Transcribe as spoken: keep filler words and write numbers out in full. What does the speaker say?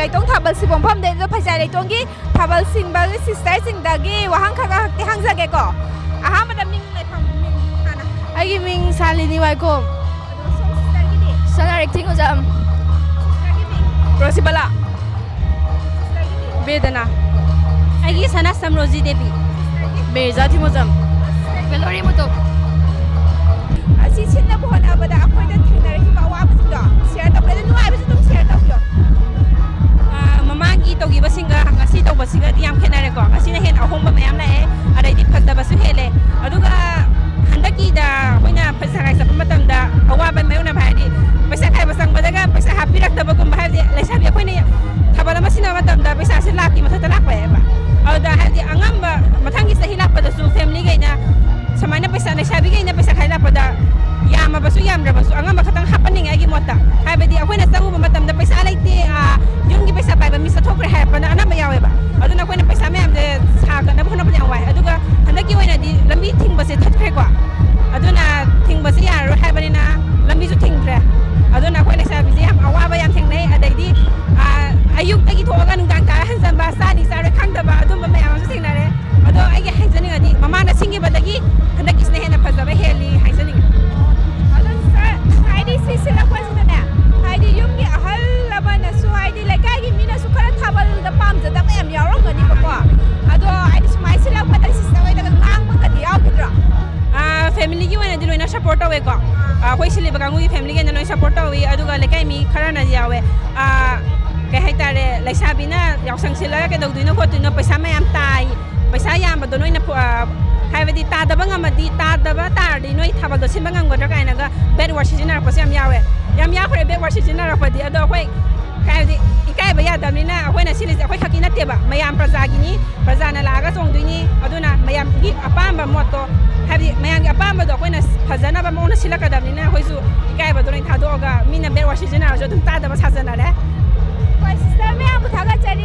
ꯂꯩꯇꯣꯡ ꯊꯥꯕꯜ ꯁꯤꯕ ꯃꯐꯝꯗꯩꯗꯣ ꯐꯩꯖꯥꯏ ꯂꯩꯇꯣꯡꯒꯤ ꯊꯥꯕꯜ ꯁꯤꯟꯕꯒꯤ ꯁꯤꯁꯇꯔꯁꯤꯡꯗꯒꯤ ꯋꯥꯍꯪ ꯈꯔ ꯈꯛꯇꯤ ꯍꯪꯖꯒꯦꯀꯣ꯫ ꯑꯍꯥꯟꯕꯗ ꯃꯤꯡ, ꯂꯩꯐꯝ, ꯃꯤꯡ ꯍꯥꯟꯅ꯫ ꯑꯩꯒꯤ ꯃꯤꯡ ꯁꯥꯂꯤꯅꯤ ꯋꯥꯏꯈꯣꯝ꯫ ꯑꯗꯣ ꯁꯣꯝ ꯁꯤꯁꯇꯔꯒꯤꯗꯤ? ꯁꯅꯥ ꯔꯦꯛꯊꯤꯡ ꯎꯖꯝ꯫ ꯁꯤꯁꯇꯔꯒꯤ ꯃꯤꯡ? ꯔꯣꯁꯤꯕꯂꯥ꯫ ꯁꯤꯁꯇꯔꯒꯤꯗꯤ? ꯕꯦꯗꯅꯥ꯫ ꯑꯩꯒꯤ ꯁꯅꯥꯁꯝ ꯔꯣꯖꯤ ꯗꯦꯕꯤ꯫ ꯁꯤꯁꯇꯔꯒꯤ? ꯃꯤꯔꯖꯥ ꯊꯤꯃꯣꯖꯝ꯫ ꯁꯤꯁꯇꯔꯒꯤ? ꯕꯦꯂꯣꯔꯤ ꯃꯨꯇꯨꯝ꯫ ꯑꯁꯤ ꯁꯤꯟꯅꯕ ꯍꯣꯠꯅꯕꯗ ꯑꯩꯈꯣꯏꯗ ꯊꯦꯡꯅꯔꯛꯈꯤꯕ ꯑꯋꯥꯕꯁꯤꯡꯗꯣ ꯁꯤꯌꯔ ꯇꯧꯕꯤꯌꯨ, ꯅꯨꯡꯉꯥꯏꯕꯁꯨ ꯑꯗꯨꯝ ꯁꯤꯌꯔ ꯇꯧꯕꯤꯌꯨ꯫ ꯑꯥ, ꯃꯃꯥꯡꯒꯤ ꯇꯧꯈꯤꯕꯁꯤꯡꯒ ꯉꯁꯤ ꯇꯧꯕꯁꯤꯒꯗꯤ ꯌꯥꯝ ꯈꯦꯠꯅꯔꯦꯀꯣ꯫ ꯉꯁꯤꯅ ꯍꯦꯟꯅ ꯑꯍꯣꯡꯕ ꯃꯌꯥꯝ ꯂꯥꯛꯑꯦ, ꯑꯗꯩꯗꯤ ꯐꯖꯕꯁꯨ ꯍꯦꯜꯂꯦ꯫ ꯑꯗꯨꯒ ꯍꯟꯗꯛꯀꯤꯗ ꯑꯩꯈꯣꯏꯅ ꯐꯩꯖꯥ ꯁꯒꯥꯏ ꯆꯠꯄ ꯃꯇꯝꯗ ꯑꯋꯥꯕ ꯃꯥꯌꯣꯛꯅꯕ ꯍꯥꯏꯔꯗꯤ ꯄꯩꯁꯥ ꯈꯥꯏꯕ ꯆꯪꯕꯗꯒ ꯄꯩꯁꯥ ꯍꯥꯞꯄꯤꯔꯛꯇꯕꯒꯨꯝꯕ, ꯍꯥꯏꯕꯗꯤ ꯂꯩꯁꯥꯕꯤ ꯑꯩꯈꯣꯏꯅ ꯊꯥꯕꯜ ꯑꯃ ꯁꯤꯟꯅꯕ ꯃꯇꯝꯗ ꯄꯩꯁꯥꯁꯦ ꯂꯥꯛꯀꯤ ꯃꯊꯛꯇ ꯂꯥꯛꯄ ꯌꯥꯏꯌꯦꯕ꯫ ꯑꯗꯨꯗ ꯍꯥꯏꯕꯗꯤ ꯑꯉꯝꯕ ꯃꯊꯪꯒꯤ ꯆꯍꯤ ꯂꯥꯛꯄꯗꯁꯨ ꯐꯦꯃꯤꯂꯤꯈꯩꯅ ꯁꯨꯃꯥꯏꯅ ꯄꯩꯁꯥ, ꯂꯩꯁꯥꯕꯤꯈꯩꯅ ꯄꯩꯁꯥ ꯈꯥꯏ ꯂꯥꯛꯄꯗ ꯌꯥꯝꯃꯕꯁꯨ ꯌꯥꯝꯗ꯭ꯔꯕꯁꯨ ꯑꯉꯝꯕ ꯈꯛꯇꯪ ꯍꯥꯞꯄꯟꯅꯤꯡꯉꯦ ꯑꯩꯒꯤ ꯃꯣꯠꯇ꯫ ꯍꯥꯏꯕꯗꯤ ꯑꯩꯈꯣꯏꯅ ꯆꯪꯉꯨꯕ ꯃꯇꯝꯗ ꯄꯩꯁꯥ ꯂꯩꯇꯦ, ꯑꯥ, ꯌꯨꯝꯒꯤ ꯄꯩꯁꯥ ꯄꯥꯏꯕ ꯃꯤ ꯆꯠꯊꯣꯛꯈ꯭ꯔꯦ ꯍꯥꯏꯔꯛꯄꯅ ꯑꯅꯝꯕ ꯌꯥꯎꯋꯦꯕ꯫ ꯑꯗꯨꯅ ꯑꯩꯈꯣꯏꯅ ꯄꯩꯁꯥ ꯃꯌꯥꯝꯁꯦ ꯁꯥꯒꯠꯅꯕ ꯍꯣꯠꯅꯕꯗ ꯌꯥꯝ ꯋꯥꯏ꯫ ꯑꯗꯨꯒ ꯍꯟꯗꯛꯀꯤ ꯑꯣꯏꯅꯗꯤ ꯂꯝꯕꯤ ꯊꯤꯡꯕꯁꯦ ꯊꯠꯈ꯭ꯔꯦꯀꯣ꯫ ꯑꯗꯨꯅ ꯊꯤꯡꯕꯁꯦ ꯌꯥꯔꯔꯣꯏ ꯍꯥꯏꯕꯅꯤꯅ ꯂꯝꯕꯤꯁꯨ ꯊꯤꯡꯗ꯭ꯔꯦ꯫ ꯑꯗꯨꯅ ꯑꯩꯈꯣꯏ ꯂꯩꯁꯥꯕꯤꯁꯦ ꯌꯥꯝ ꯑꯋꯥꯕ ꯌꯥꯝ ꯊꯦꯡꯅꯩ꯫ ꯑꯗꯩꯗꯤ, ꯑꯥ, ꯑꯌꯨꯛꯇꯒꯤ ꯊꯣꯛꯑꯒ ꯅꯨꯡꯗꯥꯡ ꯇꯥꯔ ꯍꯟꯖꯟꯕ, ꯆꯥꯅꯤ ꯆꯥꯔꯣꯏ ꯈꯪꯗꯕ ꯑꯗꯨꯝꯕ ꯃꯌꯥꯝ ꯑꯃꯁꯨ ꯊꯦꯡꯅꯔꯦ꯫ ꯑꯗꯣ ꯑꯩꯒꯤ ꯍꯥꯏꯖꯅꯤꯡꯉꯗꯤ ꯃꯃꯥꯡꯗ ꯁꯤꯟꯈꯤꯕꯗꯒꯤ ꯍꯟꯗꯛꯀꯤꯁꯤꯅ ꯍꯦꯟꯅ ꯐꯖꯕ ꯍꯦꯜꯂꯤ ꯍꯥꯏꯖꯅꯤꯡꯉꯤ꯫ ꯑꯗꯣ ꯁꯥꯔ, ꯍꯥꯏꯗꯤ ꯁꯤ ꯁꯤꯜꯂꯛꯄꯁꯤꯗꯅꯦ, ꯍꯥꯏꯗꯤ ꯌꯨꯝꯒꯤ ꯑꯍꯜ ꯂꯃꯟꯅꯁꯨ, ꯍꯥꯏꯗꯤ ꯂꯩꯀꯥꯏꯒꯤ ꯃꯤꯅꯁꯨ ꯈꯔ ꯊꯥꯕꯜꯗ ꯄꯥꯝꯖꯗꯕ ꯌꯥꯝ ꯌꯥꯎꯔꯝꯒꯅꯤꯕꯀꯣ꯫ ꯑꯗꯣ ꯍꯥꯏꯗꯤ ꯁꯨꯃꯥꯏꯅ ꯁꯤꯜꯂꯛꯄꯗ ꯁꯤꯁꯇꯔ ꯍꯣꯏꯗꯒ ꯉꯥꯡꯕꯒꯗꯤ ꯌꯥꯎꯈꯤꯗ꯭ꯔꯣ? ꯑꯥ, ꯐꯦꯃꯤꯂꯤꯒꯤ ꯑꯣꯏꯅꯗꯤ ꯂꯣꯏꯅ ꯁꯞꯄꯣꯔꯠ ꯇꯧꯋꯦꯀꯣ꯫ ꯑꯥ, ꯑꯩꯈꯣꯏ ꯁꯤꯜꯂꯤꯕ ꯀꯥꯡꯕꯨꯒꯤ ꯐꯦꯃꯤꯂꯤꯒꯩꯅ ꯂꯣꯏꯅ ꯁꯞꯄꯣꯔꯠ ꯇꯧꯋꯤ, ꯑꯗꯨꯒ ꯂꯩꯀꯥꯏ ꯃꯤ ꯈꯔꯅ ꯌꯥꯎꯋꯦ꯫ ꯑꯥ, ꯀꯩ ꯍꯥꯏꯇꯥꯔꯦ, ꯂꯩꯁꯥꯕꯤꯅ ꯌꯥꯎꯁꯪ ꯁꯤꯜꯂꯒ ꯀꯩꯗꯧꯗꯣꯏꯅꯣ ꯈꯣꯠꯇꯣꯏꯅꯣ, ꯄꯩꯁꯥ ꯃꯌꯥꯝ ꯇꯥꯏ, ꯄꯩꯁꯥ ꯌꯥꯝꯕꯗꯣ ꯅꯣꯏꯅ ꯐꯨ-, ꯑꯥ, ꯍꯥꯏꯕꯗꯤ ꯇꯥꯗꯕ ꯉꯝꯃꯗꯤ, ꯇꯥꯗꯕ ꯇꯥꯔꯗꯤ ꯅꯣꯏ ꯊꯥꯕꯜꯗꯣ ꯁꯤꯟꯕ ꯉꯝꯒꯗ꯭ꯔꯥ ꯀꯥꯏꯅꯒ ꯕꯦꯠ ꯋꯥꯔꯗ ꯁꯤꯖꯤꯟꯅꯔꯛꯄꯁꯨ ꯌꯥꯝ ꯌꯥꯎꯋꯦ꯫ ꯌꯥꯝ ꯌꯥꯎꯈ꯭ꯔꯦ ꯕꯦꯠ ꯋꯥꯔꯗ ꯁꯤꯖꯤꯟꯅꯔꯛꯄꯗꯤ꯫ ꯑꯗꯣ ꯑꯩꯈꯣꯏ ꯍꯥꯏꯕꯗꯤ ꯏꯀꯥꯏꯕ ꯌꯥꯗꯕꯅꯤꯅ ꯑꯩꯈꯣꯏꯅ ꯁꯤꯜꯂꯤꯁꯦ ꯑꯩꯈꯣꯏ ꯈꯛꯀꯤ ꯅꯠꯇꯦꯕ, ꯃꯌꯥꯝ ꯄ꯭ꯔꯖꯥꯒꯤꯅꯤ, ꯄ꯭ꯔꯖꯥꯅ ꯂꯥꯛꯑꯒ ꯆꯣꯡꯗꯣꯏꯅꯤ꯫ ꯑꯗꯨꯅ ꯃꯌꯥꯝꯒꯤ ꯑꯄꯥꯝꯕ ꯃꯣꯠꯇꯣ, ꯍꯥꯏꯕꯗꯤ ꯃꯌꯥꯝꯒꯤ ꯑꯄꯥꯝꯕꯗꯣ ꯑꯩꯈꯣꯏꯅ ꯐꯖꯅꯕ ꯃꯑꯣꯡꯗ ꯁꯤꯜꯂꯛꯀꯗꯕꯅꯤꯅ ꯑꯩꯈꯣꯏꯁꯨ ꯏꯀꯥꯏꯕꯗꯣ ꯂꯣꯏ ꯊꯥꯗꯣꯛꯑꯒ ꯃꯤꯅ ꯕꯦꯠ ꯋꯥꯔꯗ ꯁꯤꯖꯤꯟꯅꯔꯁꯨ ꯑꯗꯨꯝ ꯇꯥꯗꯕ ꯁꯥꯖꯟꯅꯔꯦ꯫ ꯍꯣꯏ, ꯁꯤꯁꯇꯔ ꯃꯌꯥꯝꯕꯨ ꯊꯥꯒꯠꯆꯔꯤ꯫